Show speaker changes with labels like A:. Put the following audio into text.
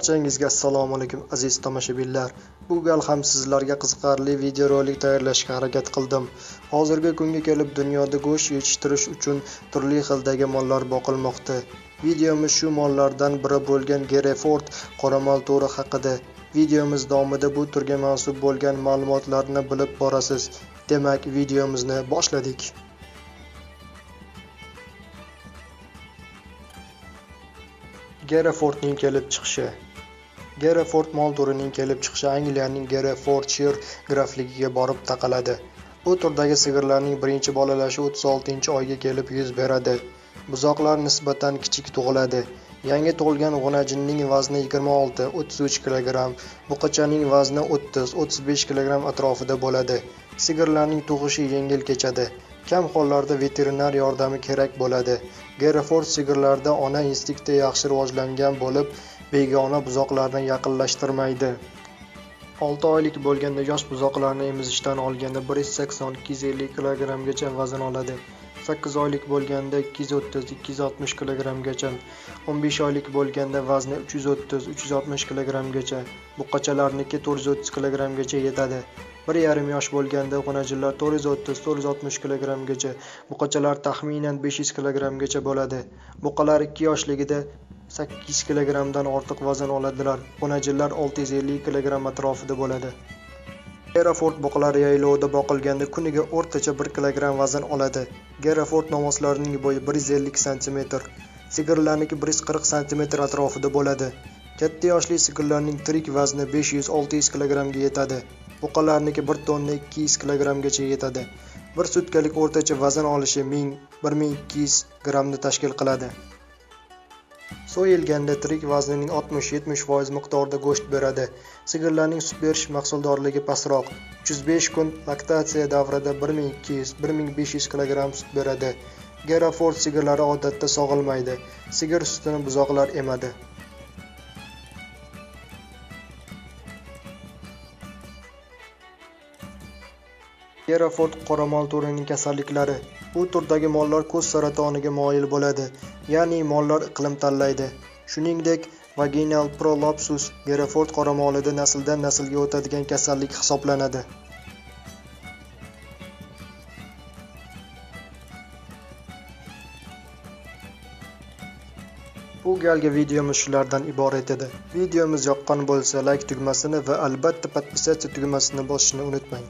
A: Barchangizga assalomu alaykum aziz tomoshabinlar. Bu gal ham sizlarga qiziqarli videorolik tayyorlashga harakat qildim. Hozirgi kunga kelib dunyoda go'sht yetishtirish uchun turli xildagi mollar boqilmoqda. Videomiz shu mollardan biri bo'lgan Gereford qoramol turi haqida. Videomiz davomida bu turga mansub bo'lgan ma'lumotlarni bilib borasiz. Demak, videomizni boshladik. Gerefordning kelib chiqishi. Gereford mol turining kelib chiqishi Angliyaning Gerefordshire grafligiga borib taqaladi. Bu turdagi sigirlarning birinchi bolalashi 36-oyga kelib yuz beradi. Buzoqlar nisbatan kichik tug'iladi. Yangi tug'ilgan g'unajinning vazni 26-33 kg, buqachaning vazni 30-35 kg atrofida bo'ladi. Sigirlarning tug'ishi yengil kechadi. Kam hollarda veterinar yordami kerak bo'ladi. Gereford sigirlarida ona instinkti yaxshi rivojlangan bo'lib, begona buzoqlarni yaqinlashtirmaydi. 6 oylik bo'lganda yosh buzoqlarni emizishdan olganda 180-250 kg vazn oladi. 8 oylik bo'lganda 230-260 kg, 15 oylik bo'lganda vazni 330-360 kg, buqachalarniki 430 kg yetadi. 1,5 yosh bo'lganda g'unajinlar 430-460 kg, buqachalar taxminan 500 kg bo'ladi. Buqalar 2 yoshligida 8 kg dan ortiq vazn oladilar. G'unajinlar 650 kg atrofida bo'ladi. Gereford buqalari yaylovda boqilganda kuniga o'rtacha 1 kg vazn oladi. Gereford nomoslarining bo'yi 150 cm, sigirlarniki 140 cm atrofida bo'ladi. Katta yoshli sigirlarning tirik vazni 500-600 kg ga yetadi. Buqalarniki 1 tonna 200 kg gacha yetadi. Bir sutkalik o'rtacha vazn olishi 1000-1200 grammni tashkil qiladi. So'yilganda tirik vaznining 60-70% miqdorida go'sht beradi. Sigirlarning sut berish mahsuldorligi pastroq. 305 kun laktatsiya davrida 1200-1500 kg sut beradi. Gereford sigirlari odatda sog'ilmaydi. Sigir sutini buzoqlar emadi. Gereford qoramol turining kasalliklari. Bu turdagi mollar ko'z saratoniga moyil bo'ladi, ya'ni mollar iqlim tanlaydi. Shuningdek, vaginal prolapsus Gereford qoramolida nasldan naslga o'tadigan kasallik hisoblanadi. Bu galgi videomiz shulardan iborat edi. Videomiz yoqqan bo'lsa, like tugmasini va albatta podpisatsiya tugmasini bosishni unutmang.